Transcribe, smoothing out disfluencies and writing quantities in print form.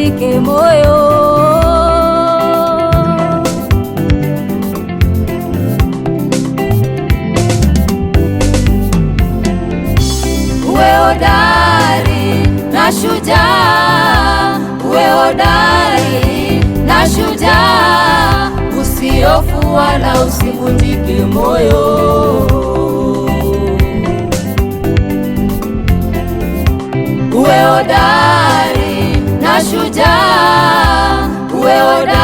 usivunjike moyo. Uwe hodari na shujaa, uwe hodari na shujaa, usihofu wala usivunjike moyo. Uwe hodari na shujaa, uwe hodari.